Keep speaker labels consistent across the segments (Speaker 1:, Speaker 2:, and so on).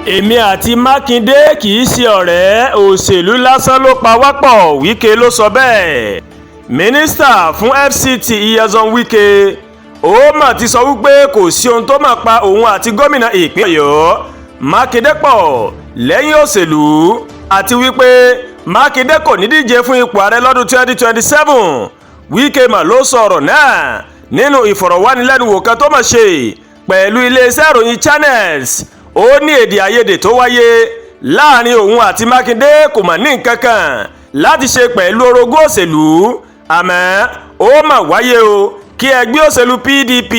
Speaker 1: Èmi àti Mákindé kì í ṣe ọ̀rẹ́, òṣèlú lásán ló pa wá pọ̀, Wike ló sọ bẹ́ẹ̀. Mínísítà fún FCT Nyesom Wike ó mà ti sọ wípé kò sí ohun tó máa pa òun àti gómìnà ìpínlẹ̀ Ọ̀yọ́ Mákindé pọ̀ lẹ́yìn òṣèlú, àti wípé Mákindé kò ní díje fún ipò ààrẹ lọ́dún 2027. Wike mà ló sọ ọ̀rọ̀ náà nínú ìfọ̀rọ̀wánilẹ́nuwò kan tó mà ṣe pẹ̀lú iléeṣẹ́ ìròyìn Channels. Ó ní èdè àìyedè tó wáyé láàrin òun àti Mákindé kò mà ní nǹkan kan láti ṣe pẹ̀lú orogún òṣèlú, àmọ́ ó mà wáyé o kí ẹgbẹ́ òṣèlú PDP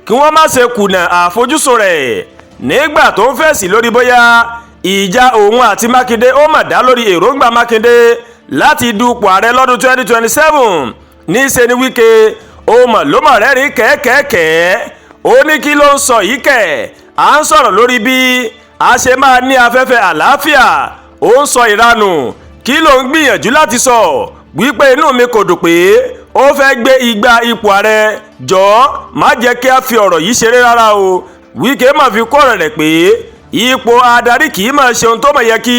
Speaker 1: kí wọ́n má ṣe kùnà àfojúsùn rẹ̀. Nígbà tó ń fèsì lórí bóyá ìjà òun àti Mákindé ó mà dá lórí èròǹgbà Mákindé láti dupò ààrẹ lọ́dún 2027, níṣẹ́ ni Wike ó mọ̀ ló mọ̀ rẹ́rìn kẹ́kẹ́kẹ́. Ó ní kí ló ń sọ yìí kẹ̀? À ń sọ̀rọ̀ lórí bí a ṣe máa ní afẹ́fẹ́ àlàáfíà, ó ń sọ ìranù. Kí ló ń gbìyànjú láti sọ? Wípé inú mi kò dùn pé ó fẹ́ gbé igbá ipò ààrẹ. Jọ̀ọ́, má jẹ́ kí a fi ọ̀rọ̀ yìí ṣeré rárá o. Wike má fi kó ọ̀rọ̀ rẹ̀ pé ipò adarí kì í máa ṣe ohun tó mọ̀ yẹ kí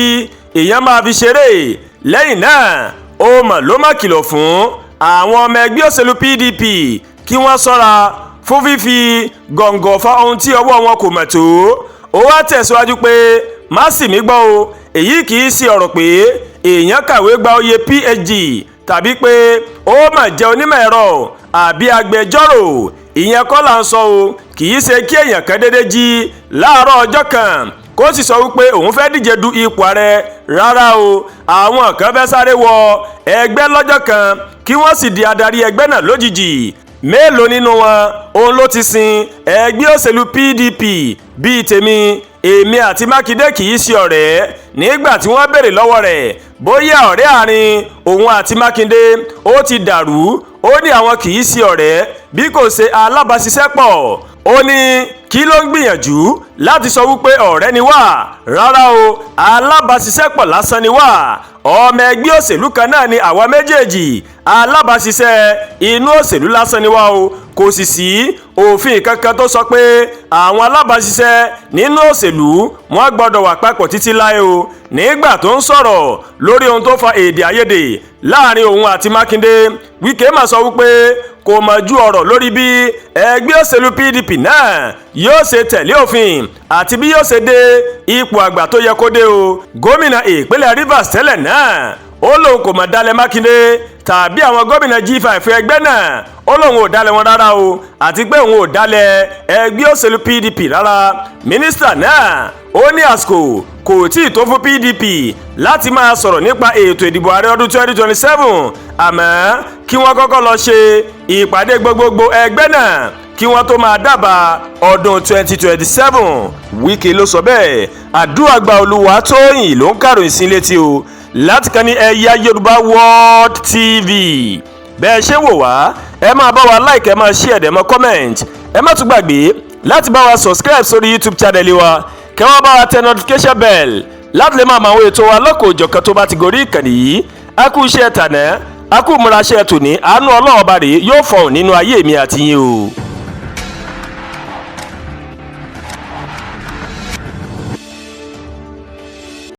Speaker 1: èèyàn máa fi ṣeré. Lẹ́yìn náà, ó mọ̀ ló má kìlọ̀ fún àwọn ọmọ ẹgbẹ́ òṣèlú PDP kí wọ́n ṣọ́ra fún fífi gọ̀ǹgọ̀ fa ohun tí ọwọ́ wọn kò mọ̀ tó. Ó wá tẹ̀síwájú pé má sì mí gbọ́ o, èyí kì í ṣe ọ̀rọ̀ pé èèyàn kàwé gba oyè PhD tàbí pé ó mà jẹ́ onímọ̀ ẹ̀rọ àbí agbẹjọ́rò. Ìyẹn kọ́ là ń sọ o. Kì í ṣe kí èèyàn kan dédé jí láàárọ̀ ọjọ́ kan kó sì sọ wípé òun fẹ́ díje du ipò ààrẹ rárá o. Àwọn kan fẹ́ sáré wọ ẹgbẹ́ lọ́jọ́ kan kí wọ́n sì di adarí ẹgbẹ́ náà lójijì. Mélòó nínú wọn òun ló ti sin ẹgbẹ́ òṣèlú PDP bíi tèmi? Èmi àti Mákindé kì í ṣe ọ̀rẹ́. Nígbà tí wọ́n béèrè lọ́wọ́ rẹ̀ bóyá ọ̀rẹ́ àárín òun àti Mákindé ó ti dàrú, ó ní àwọn kì í ṣe ọ̀rẹ́ bí kò ṣe alábàáṣiṣẹ́pọ̀. Ó ní kí ló ń gbìyànjú láti sọ? Wípé ọ̀rẹ́ ni wá? Rárá o, alábàáṣiṣẹ́pọ̀ lásán ni wá. Ọmọ ẹgbẹ́ òṣèlú kan náà ni àwa méjèèjì, alábàáṣiṣẹ́ inú òṣèlú lásán ni wá o. Kò sì sí òfin kankan tó sọ pé àwọn alábàáṣiṣẹ́ nínú òṣèlú wọn gbọ́dọ̀ wà papọ̀ títí láé o. Nígbà tó ń sọ̀rọ̀ lórí ohun tó fa èdè àìyedè láàrin òun àti Mákindé, Wike mà sọ wípé kò mọ̀ ju ọ̀rọ̀ lórí bí ẹgbẹ́ òṣèlú PDP náà yóò ṣe tẹ̀lé òfin àti bí yóò ṣe dé ipò àgbà tó yẹ kó dé o. Gómìnà ìpínlẹ̀ Rivers tẹ́lẹ̀ náà ó lóun kò mọ̀ dalẹ̀ Mákindé tàbí àwọn gómìnà G5 ẹgbẹ́ náà. Ó lóun ò dalẹ̀ wọn rárá o, àti pé òun ò dalẹ̀ ẹgbẹ́ òṣèlú PDP rárá. Mínísítà náà ó ní àsìkò kò tí ì tó fún PDP láti máa sọ̀rọ̀ nípa ètò ìdìbò ààrẹ ọdún 2027, àmọ́ kí wọ́n kọ́kọ́ lọ ṣe ìpàdé gbogbogbò ẹgbẹ́ náà kí wọ́n tó máa dábàá ọdún 2027. Wike ló sọ bẹ́ẹ̀. Àdúrà gba. Olúwa Tóyìn ló ń kàròyìn sí létí o láti kan ní Ẹ̀yà Yorùbá World TV. Bẹ́ẹ̀ ṣe wò wá, ẹ máa bá wa like, ẹ máa share, ẹ máa comment. Ẹ má tún gbàgbé láti bá wa subscribe sórí YouTube channel wa, kẹ́ wọ́n bá wa tẹ notification bell láti lè máa mọ àwọn ètò wa lọ́kọ̀ òjọ̀kan tó bá ti gorí ìkànnì yìí. A kú iṣẹ́ tànà, a kú múra iṣẹ́ tòní. Àánú Ọlọ́run ọba rèé yóò fọhùn nínú ayé mi àti yín o.